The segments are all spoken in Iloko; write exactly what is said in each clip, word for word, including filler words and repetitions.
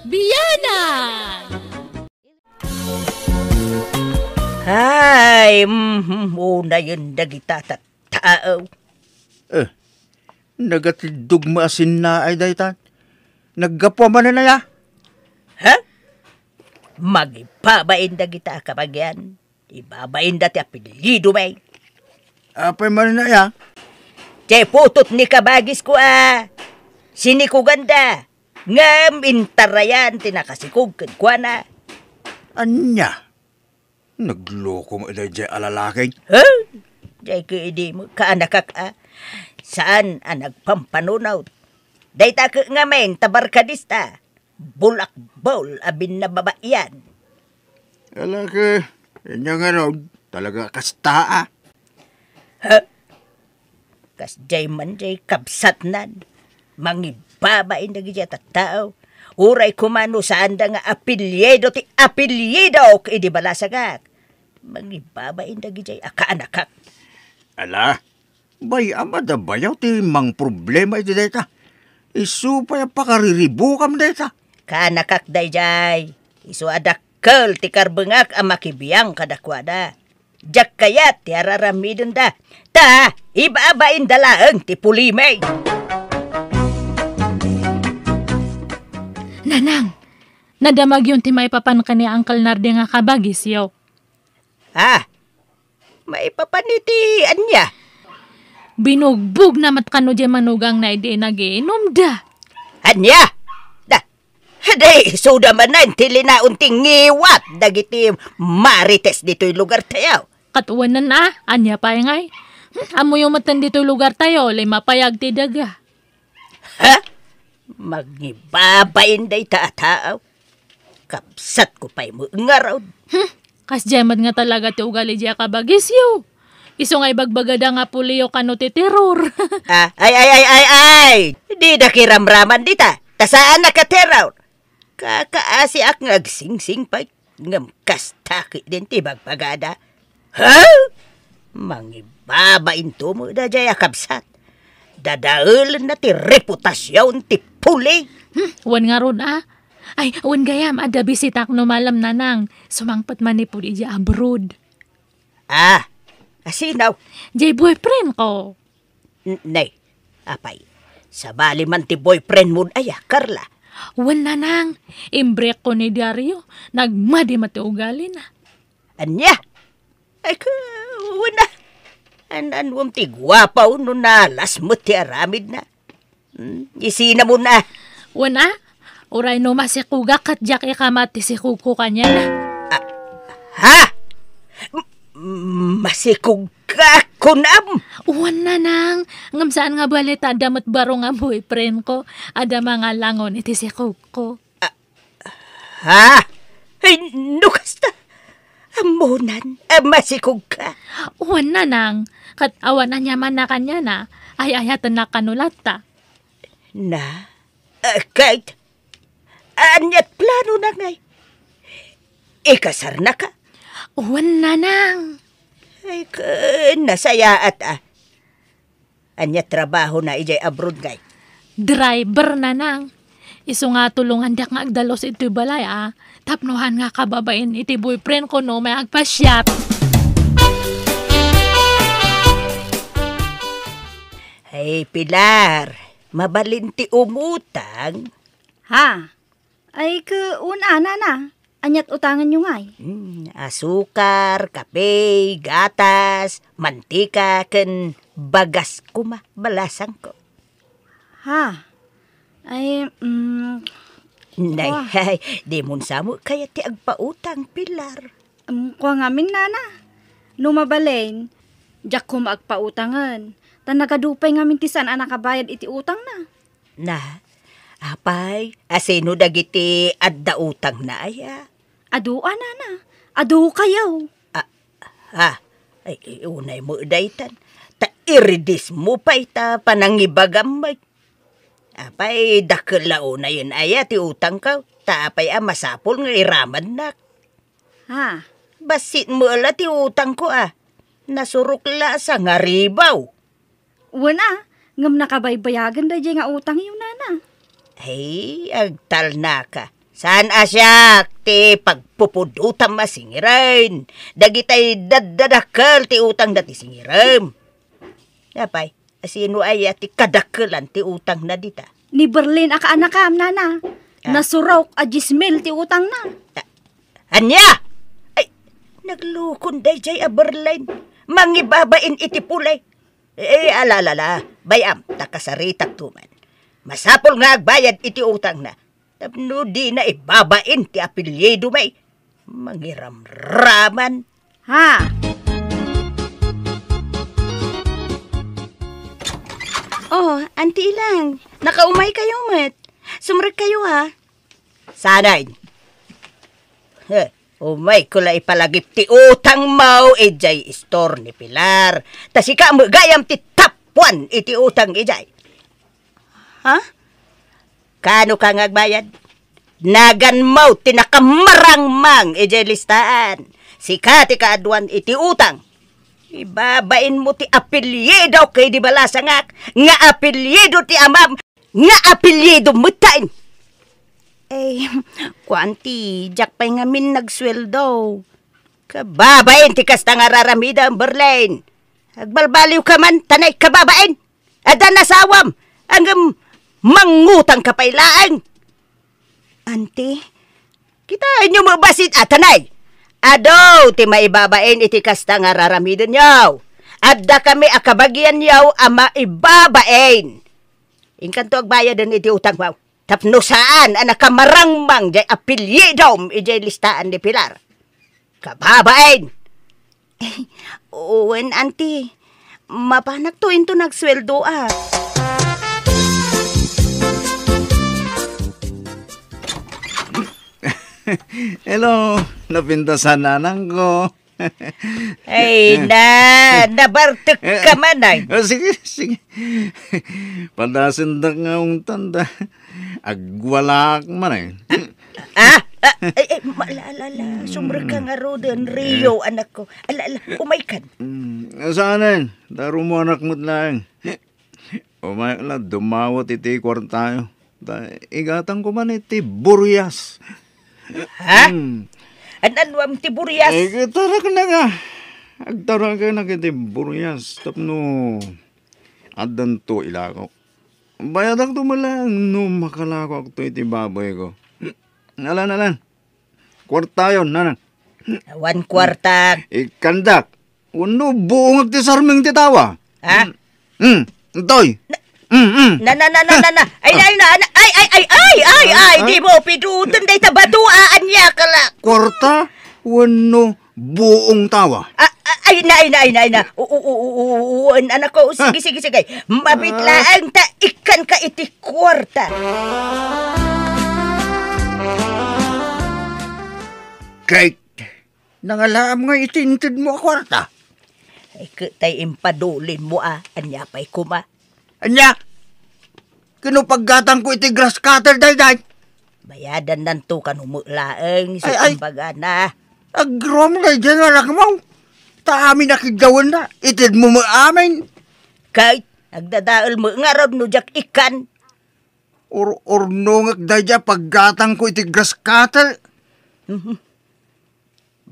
Biyanan! Ay, mm, unayen dagita tattao. Eh, nagatiddog mo a sinnaay dayta. Naggapu manen aya? Ha? Mangibabain dagita a kabagian. Ibabainda ti apelyido, bay. Apay manen aya? Ti putot ni kabagisko a sinikuganda. Ngem intarayan ti nakasikog kenkuana. Ania? Nagloko met daydiay a lalaki? Huh? Diay ket idi met kaanakak a. Saan a nagpampanunot. Dayta ket ngamin ta barkadista. Bulakbol a binnababaian. Ala ket, inya ngarud, talaga kasta a. Ha? Kasdiay man diay kabsatnan. Mangibabain dagiti a tattao. Uray koma no saanda nga apelyido ti apelyidok idi balasagak. Mangibabain dagiti a kaanakak. Ala, bay-am a dabayaw ti mangproblema iti dayta. Isu pay a pakariribukam dayta. Kaanakak daydiay. Isu a dakkel ti karbengak a makibiang kadakuada. Diak kayat ti araramidenda, ta ibabainda laeng ti pulimi. Nanang, nadamagyon ti maipapan ken ni Uncle Nardi nga kabagisyo. Ah, maipapan iti ania? Binugbog na met kano diay manugangna idi nagiinumda. Ania? Da, Di, isuda manen ti linaon ti ngiwat dagiti marites ditoy lugartayo. Ket wen a, ania pay ngay? Hmm, ammoyo metten ditoy lugartayo, lima pay agti daga. Ha? Mangibabain dayta a tao. Kabsatko pay met ngarud. Hmm, kasdiay met nga talaga ti ugali diay a kabagisyo. Isu nga ibagbagada nga puliyo kano ti terror. Ah, ay, ay, ay, ay, ay! Dida kiramraman dita, ta saanak a terror. Kakaasiak nga agsingsing pay, ngem kasta ketdin ti ibagbagada. Ha? Mangibabainto met daydiay a kabsat. Dadaelenna ti reputasion ti puli. Hmm, wen ngarud a. Ay, wen gayam, adda bisitak no malem, Nanang. Sumangpet manipud idiay abroad. Ah, asino? Diay boyfriend ko. N-, nay, apay, sabali man ti boyfriend mo aya, Carla? Wen, Nanang, imbrekko ni Dario, nagmadi met ti ugalina. Ania? Ay, ka, wen a. An-anuem ti guapaw no nalas met ti aramidna. Hmm, isina mo na. Wen a, uray no masikogak ket diak ikamat ti sikogko kaniana. Ah, ha? M-, masikogka, kunam? Wen, Nanang, ngem saan nga bali ta adda met baro nga boyfriend ko, adda mangalangon iti sikogko. Ah, ha? Ay, no kasta, ammonan a masikogka. Wen, Nanang, ket awan aniamanna kaniana, ay-ayatennak kano latta. Na? Ah, ket, aniat planona ngay? Ikasarnaka? Wen, Nanang. Ay, ken, nasayaat a. Ania trabahona idiay abroad ngay? Driver, Nanang. Isu nga tulongandak nga agdalus iti balay a, tapno saan nga kababain iti boyfriend ko no umay agpasiar. Hey, Pilar, mabalin ti umutang? Ha? Ay, ke, wen a, Nana. Aniat utangenyo ngay? Hmm, asukar, kape, gatas, mantika, ken bagas koma, balasangko. Ha? Ay, mm, Nay, kua. Ay, dimon sa met kayat ti agpautang, Pilar. Mm, kua ngamin, Nana. No mabalin, diak koma agpautangen. Ta nagadu pay ngamin ti saan a nakabayad iti utangna. Na, apay, asino dagiti adda utangna aya? Adu a, Nana. Adu kayo. Ah, ah, ay, unay mo daytan. Ta iridis mo pay ta panangibagam met. Apay, dakkel la unayen aya ti utangko. Ta apay a masapul nga iramannak? Ha? Bassit mo la ti utangko a. Nasurok la sangaribaw. Wen a, ngem nakabaybayagen daydiay nga utangyo, Nana. Ay, agtalnaka. Saan a siak ti pagpupudotam a singiren dagitay daddadakkel ti utangda ti singirem. Apay, asino aya ti kadakkelan ti utangna dita? Ni Berlin a kaanakam, nana. Ah. Nasurok a dies mil ti utangna. Ah, ania? Ay, naglukon dayjay a Berlin. Mangibabain iti pulay. Eh, ala, ala, ala. Bay-am, ta kasaritakto man. Masapul nga agbayad iti utangna. Tapno dina ibabain ti apelyido, may mangiramraman. Ha? Oh, Auntie Ilang, nakaumay kayo met. Sumrek kayo, ha? Sanay. He, umay ko la ipalagip ti utang mo idiay istor ni Pilar. Ta sika met gayam ti tapuan iti utang idiay. Ha? Kano ka nga agbayad? Nagan mo ti nakamarangmang idiay listaan. Sika ti kaaduan iti utang. Ibabain mo ti apelyido ket di balasangak nga apelyido ti amam nga apelyido metten. Eh, kuan ti, diak pay ngamin nagsueldo. Kababain ti kasta nga raramidem, Berlin. Agbalbaliw ka man, tanay kababain. Adda nasawam, ngem mangutang ka pay laeng. Auntie? Kitaenyo met bassit a tanay. Adu ti maibabain iti kasta nga raramidenyo. Adda kami a kabagianyo a maibabain. Inkanto agbayaden iti utangmo. Tapno saan a nakamarangmang jay apelyidom idiay listaan ni Pilar. Kababain! Wen, Auntie. Mapanakto inton agsueldoak. Hello, napintasan, nanangko. Ay, na, nabartek ka man, ay. Oh, sige, sige. Padasendak nga ungtan ta. Agwalaak man, ay. Ah? Ah, ay, ay, ma-, ala, ala, ala. Sumrek ka ngaruden, Rio, anak ko. Ala, ala, umaykan. Mm, saanen? Darumo anak met laeng. Umayak la, dumawat iti kuartayo. Ta, igatangko man iti burias. Ha? Hmm. An-, anuam ti burias? Ay, agtaraknak a. Agtaraknak iti burias. Tapno, addanto ilako. Bayadakto met laeng no makalakoakto iti baboyko. Alan, alan. Kuartayon, nanang. Awan kuarta. Ikkandak. Wenno buongak ti sarming ti tawa. Ha? Hmm. Hmm. Toy. Hmm, hmm. Na, na, na, na, na, na. Ay, ay, na, na, ay, ay, ay, ay, ay, ay, di mo piduten dayta bato, a, ania ka la. Kuarta? Wenno buong tawa. Ah, ah, ay na, ay na, ay na, ay na. U-, u-, u-, u-, u-, u-, an-, anak ko, sige, sige, sige. Mabit laeng ta ikkan ka iti kuarta. Kay, nangalaam nga iti inted mo a kuarta. Ay, ket tay impadulin mo, a, ania pay koma. Ania? Kano paggatangko iti grass cutter daydiay? Bayadannanto kano met laeng, isu Ay, ay. Imbagana. Aggrum daydiay nga anak mo. Ta amin a kiddawenna, ited mo met amin. Kay, agdadael met ngarud no diak ikkan. Ur-, urnongek daydiay paggatangko iti grass cutter. Mhm.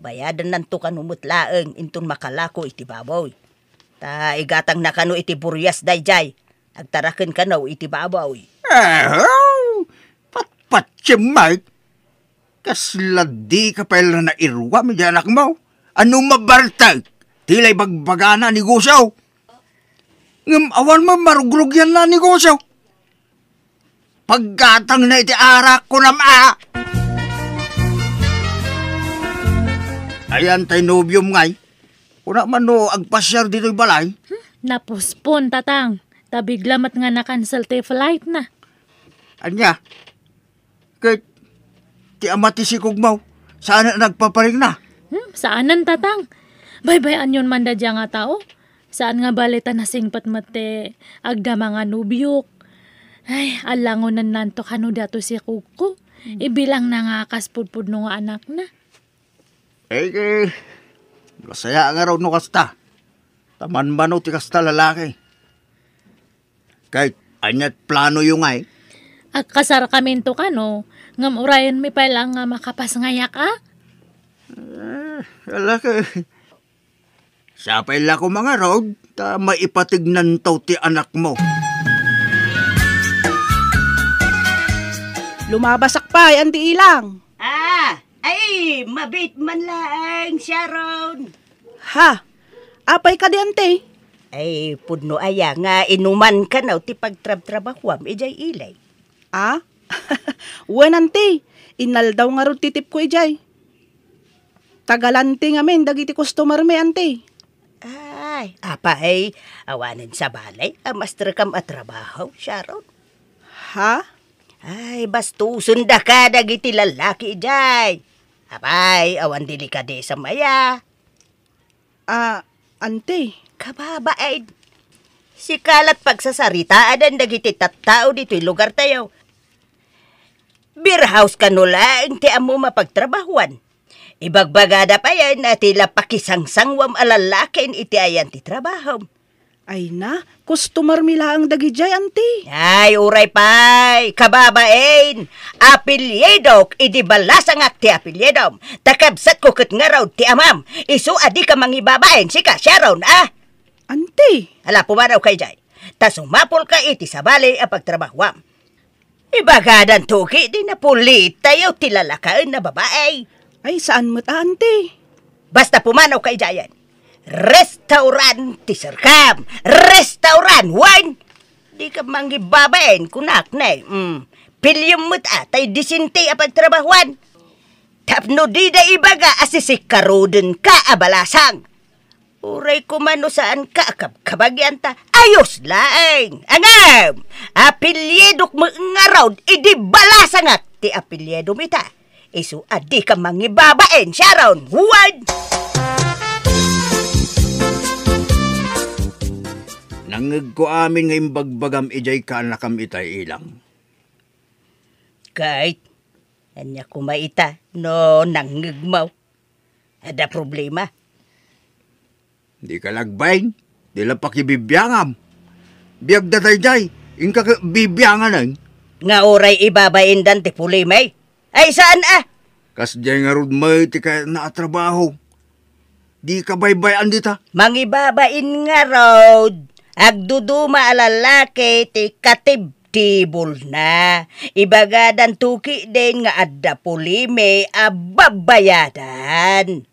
Bayadannanto kano met laeng inton makalako iti baboy. Ta igatangna kano iti burias daydiay. Agtaraken kano iti baboy. Ahaw! Patpatiem, Mike. Kasla di ka pay la nairuam iti anak mo. Ano mabartek? Tila ibagbagana a negosyo. Ngem awan man marugrugianna a negosyo. Paggatangna iti arak, kunam a. Ayan tay nobiom ngay. Kuna man no agpasiar ditoy balay. Hmm, napospon, Tatang. Ta bigla met nga na-cancel ti flight na. Ania? Ket ti ama ti sikog mo, saan a nagpaparikna? Hmm, saanen, Tatang. Baybay-anyon man daydiay nga tao. Saan nga bale ta nasingpet met ti agdama nga nobiok. Ay, allangonennanto kano daytoy sikogko. Ibilangna nga kas pudpudno nga anakna. Eh, eh, masaya ngarud no kasta. Ta manmano ti kasta lalaki. Kay, ania't planoyo ngay? Agkasarkaminto kano, ngem urayenmi pay laeng nga makapasngayak, a? Eh, ala ka. Sapay la koma ngarud, ta maipatignanto ti anakmo. Lumabasak pay, Anti Ilang. Ah, ay, mabit man laeng, Sharon. Ha? Apay kadi, Anti? Ay, pudno aya nga inuman kano ti pagtrabtrabahuam idiay ili? Ah? Wen, Anti. Inaldaw ngarud ti tipko idiay. Taga-Lanti ngamin dagiti customer mi, Anti. Ay, apay, awanen sabali a maestrekam a trabaho, Sharon? Ha? Ay, bastosen daka dagiti lallaki idiay. Apay, awan delikadesam aya. Ah, Anti. Kababain. Sika la't pagsasaritaan dagiti tattao ditoy lugartayo. Beer house kano laeng ti ammom a pagtrabahuan. Ibagbagada payen a ti la pakisangsangwam a lallaken iti ayan ti trabahom. Ay na, customer mi laeng dagidiay, Anti. Ay, uray pay, kababain. Apelyidok idi balasangak ti apelyidom. Ta kabsatko ket ngarud ti amam. Isu a dika mangibabain, sika, Sharon, a? Anti. Ala, pumanawka idiay. Ta sumapulka iti sabali a pagtrabahuam. Ibagadanto ketdi napulitayo ti lalakaen a babai. Ay, saan met a, Anti. Basta pumanawka idiayen. Restaurant ti serkam. Restaurant, wen? Dika mangibabain, kunak, ne. Mm. Piliem met a, tay disente a pagtrabahuan. Tapno dida ibaga a sisikkarodenka a balasang. Uray koma no saanka a kabkabagian ta ayos laeng. Ngem, apelyidok met ngarud idi balasangak ti apelyidom ita. Isu a dika mangibabain, Sharon. Wen! Nangngegko amin nga imbagbagam idiay kaanakam itay, Ilang. Ket, ania koma ita no nangngegmo? Adda problema? Dika la agbain, di la pakibibiangam. Biagda daydiay, inka ket bibianganen. Nga uray ibabaindan ti pulimay? Ay, saan a? Kasdiay ngarud met ti kayatna a trabaho. Dika baybay-an dita. Mangibabain ngarud. Agduduma a lallaki ti katib- tibulna. Ibagadanto ketdin nga adda pulimi a babayadan.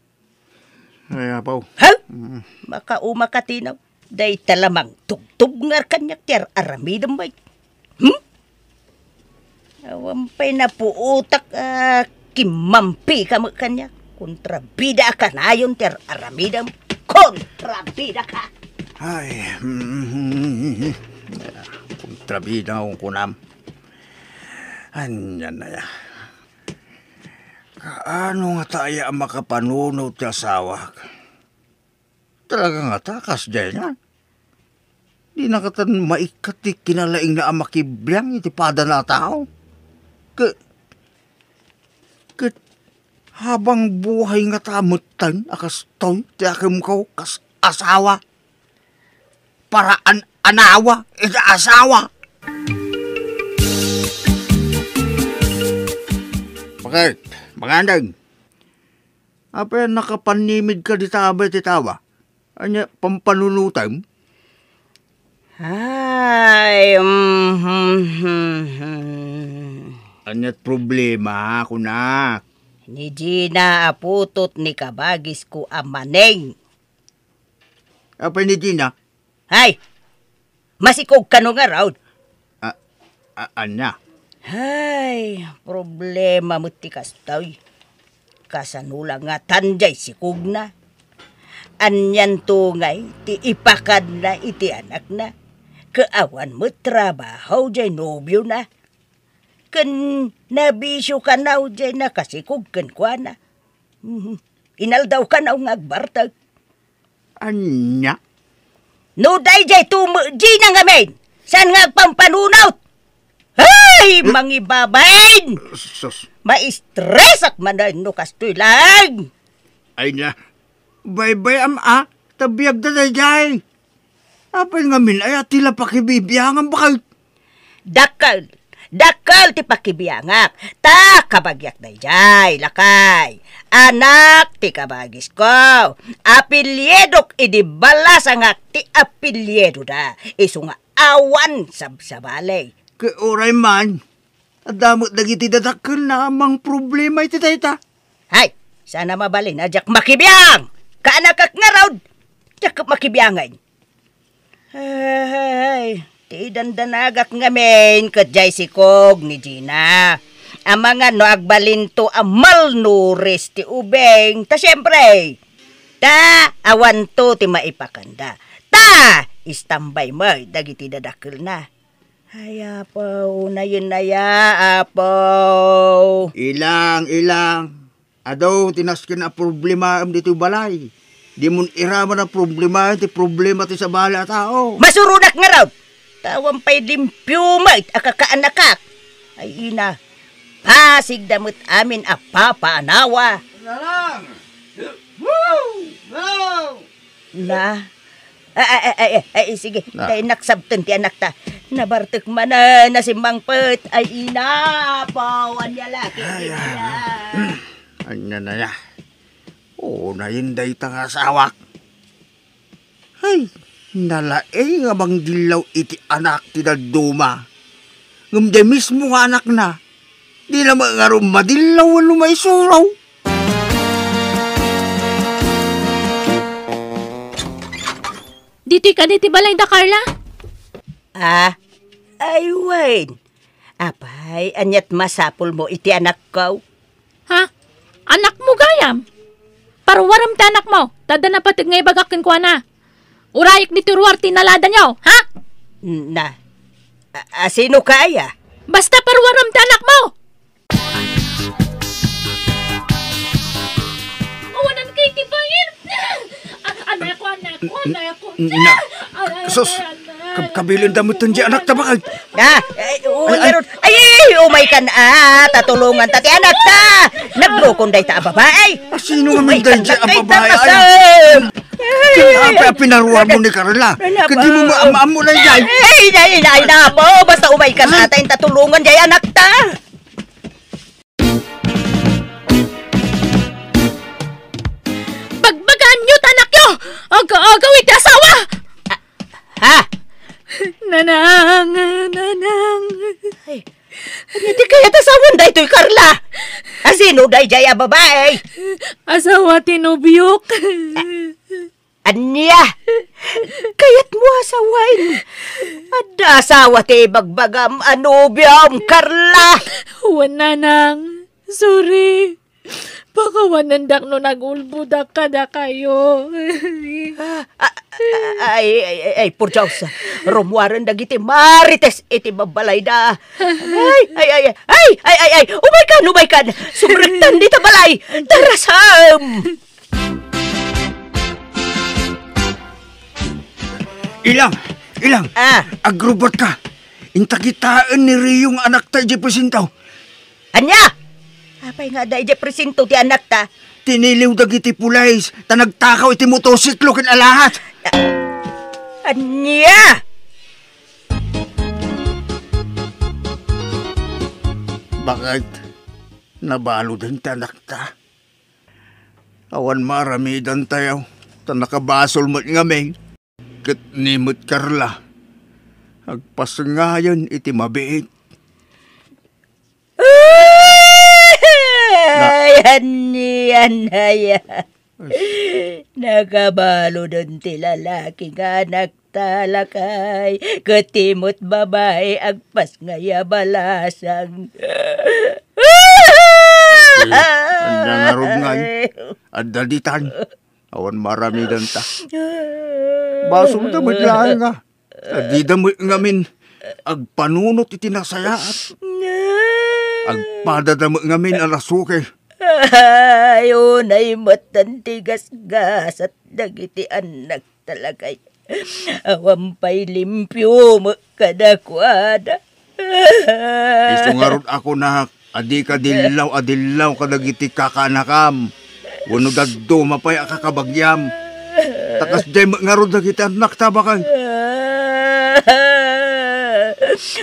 Ay, apaw. Ha? Mm. Makauma ka, Tino. Dayta la mangtubtubngar kaniak ti ar-aramidem, bay. Hmm? Awan pay napuotak a kimmampi ka met kaniak. Kontrabida a kanayon ti ar-aramidem. Kontrabida ka! Ay, mm, kontrabida nga kunam. Ania aya? Kaano ngata aya a makapanunot ti asawak? Talaga ngata, kasdiay nga. Dina katan maikkat ti kinalaingna a makibiang iti padana a tao. Ke-, ket habang buhay ngata metten a kastoy ti akemko kas asawa. Paraan anawa iti asawa. Bakit? Mangandeng. Apay a nakapanimid ka dita abay ti tawa? Ania, pampanunotem? Ay, mhm. Ania't problema, kunak? Ni Gina a putot ni kabagisko a Maneng. Apay ni Gina? Hay! Masikog kano ngarud? A, a, ania? Hay, problema met ti kastoy. Kasano la ngatan jay sikogna? Anianto ngay ti ipakadna iti anakna? Ket awan met trabaho jay nobiona. Ken nabisio kano jay nakasikog kenkuana. Mhm. Inaldaw kano nga agbartek. Ania? No daydiay to met Gina ngamin, saan nga agpampanunot? Ay, eh, mangibabain! Sus. Maistresak manen no kastoy laeng. Ay na, baybay-am a, ta biagda daydiay. Apay ngamin aya ti la pakibibiangan, bakit? Dakkel, Dakkel ti pakibiangak, ta kabagiak daydiay, lakay. Anak ti kabagisko. Apelyidok idi balasangak ti apelyidoda. Isu nga awan sabsabali. Ket uray man, adda met dagiti dadakkelna a mangproblema iti dayta. Hay, saan a mabalin a diak makibiang! Kaanakak ngarud, diak makibiangen. Ay, ti dandanagak ngamin ket diay sikog ni Gina. Amangan no agbalinto a malnourished ti ubing, ta siempre, ta awanto ti maipakanda. Ta istambay met dagiti dadakkelna. Ay, Apo, unayen aya, Apo. Ilang, ilang. Adu ti nasken a problemaem ditoy balay. Dimon iraman a problemaem ti problema ti sabali a tao. Masuronak ngarud! Ta awan pay limpio met a kakaanakak. Ay ina, pasigda met amin a papaanawa. Lalang! Woo! Lalang! Na? Ay, ay, ay, ay, ay, sige. Na. Tay naksabten ti anakta. Nabartek manen a simmangpet. Ay, ina, Apo, ania la, ay, ay, ay. Ania na ya? Unayen dayta nga asawak. Ay, nalaing a mangdillaw iti anak ti dadduma. Ngem diay mismo nga anakna, di la met ngarud madillaw wenno maisuro. Ditoy kadi ti balayda, Carla? Ah, ay wen. Apay, ania't masapulmo iti anakko? Ha? Anakmo gayam? Paruarem ti anakmo, ta adda napateg nga ibagak kenkuana. Urayek ditoy ruar ti inaladayo, ha? Na, a, a, sino ka aya? Basta paruarem ti anakmo! Awanan kay ti bayin! A-, anakko, anakko, anakko! Na, ay, ay, sus! Ay, ay, ay, kab-, kabilin da met ti anakta, bakay. Ah, ay, uy, ay, ay. Ay, ay, ay, umay kan, ah, tatulongan ta ti anakta. Naglukon dayta a babae. Ah, sino nga umay kan dayta a babae? Ay, ay, ay. Ay, ay, ay. Apay a pinaruar mo ni Carla? Ano ba? Kadi mo maam-am mo na, ay. Ay, ay, ay, na po. Basta umay kan, ah, ta tatulongan diay anakta. Bagbagaanyo ti anakyo! Aga-agaw iti asawa! Ha? Nanang, nanang. Ay, ania ti kayat a sawen daytoy, Carla? A sino daydiay a babae? Asawa ti nobiok. Ania? Kayatmo a sawen? Adda asawa ti ibagbagam a nobiom, Carla? Wen, nanang. Sorry. Pakawanendak no nagulbodak kadakayo. Ah, ah, ah, ay, ay, ay, ay, por Dios. Rummuaren dagiti marites iti babbalayda. Ay, ay, ay, ay, ay, ay, ay, ay, umay kan, umay kan. Sumrektan dita balay. Tarasam! Ilang! Ilang! Ah. Agrubot ka! Inta kitaen ni Rio nga anakta idiay presinto. Ania? Apay nga adda idiay presinto ti anakta? Tiniliw dagiti pulis ta nagtakaw iti motorsiklo ken alahas. Ania? Bakit? Nabaludan ti anakta? Awan maaramidantayo, ta nakabasol met ngamin. Ket ni met Carla, agpasngayen iti mabiit. Na- Ay, ania, ania. Nakabaludan ti lalaki nga anak ta, lakay, ket ti met babae agpasngay a balasang. Eh, ania ngarud ngay? Adda ditan. Awan maaramidanta. Basolda met laeng a. Ta dida met ngamin agpanunot iti nasayaat. Agpadada met ngamin a nasuki. Ay, unay met ti gasgasat dagiti annak ta, lakay. Awan pay limpio met kadakuada. Isu ngarud a kunak a dika dillaw a dillaw kadagiti kakaanakam wenno dadduma pay a kakabagiam. Ta kasdiay met ngarud dagiti annakta, bakay.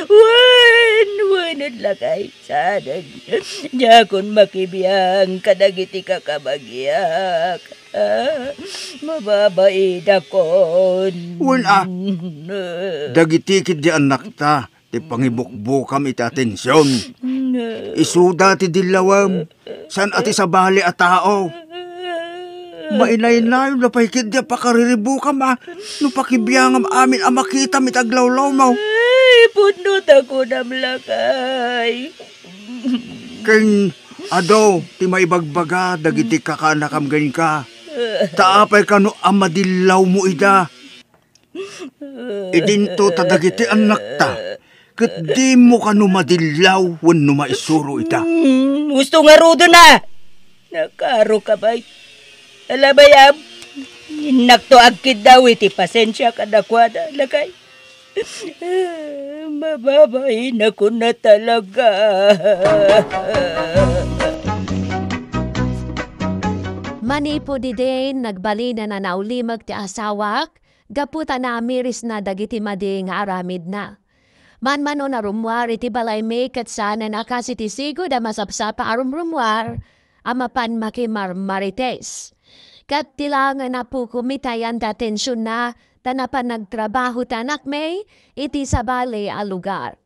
Wen, wen. Lakay, saan? Diakon makibiang kadagiti kakabagiak. Ah, mababainakon. Wen a, dagiti ketdi annakta ti pangibukbukam iti atension. Isuda ti dillawem, saan a ti sabali a tao. Mainaynayon la pay ketdi a pakariribukam a no pakibiangam amin a makitam iti aglawlawmaw. Ay, pudno ta kunam, lakay. Ken adu ti maibagbaga dagiti kakaanakam kenka. Ta apay kano a madillawmo ida? Idinto ta dagiti annakta, ket dimo kano madillaw wenno maisuro ita. Mm, husto ngaruden a! Nakaro ka bay. Ala bay, am, innakto agkiddaw iti pasensia kadakuada, lakay. Mababainakon a talaga. Manipud idi, nagbalinen a naulimek ti asawak, gapu ta naamirisna dagiti madi nga aramidna. Manmanon a rummuar iti balaymi ket saanen a kas iti sigud a masapsapa a rumrummuar a mapan makimarmarites. Ket ti laengen a apokomi ti ayan ti atensionna ta napan nagtrabaho ti anakmi iti sabali a lugar.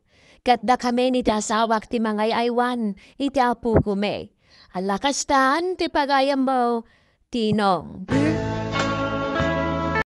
Ket dakamin iti asawak ti mangay-aywan iti apokomi. Ala kastan ti pagayammo, Tinong.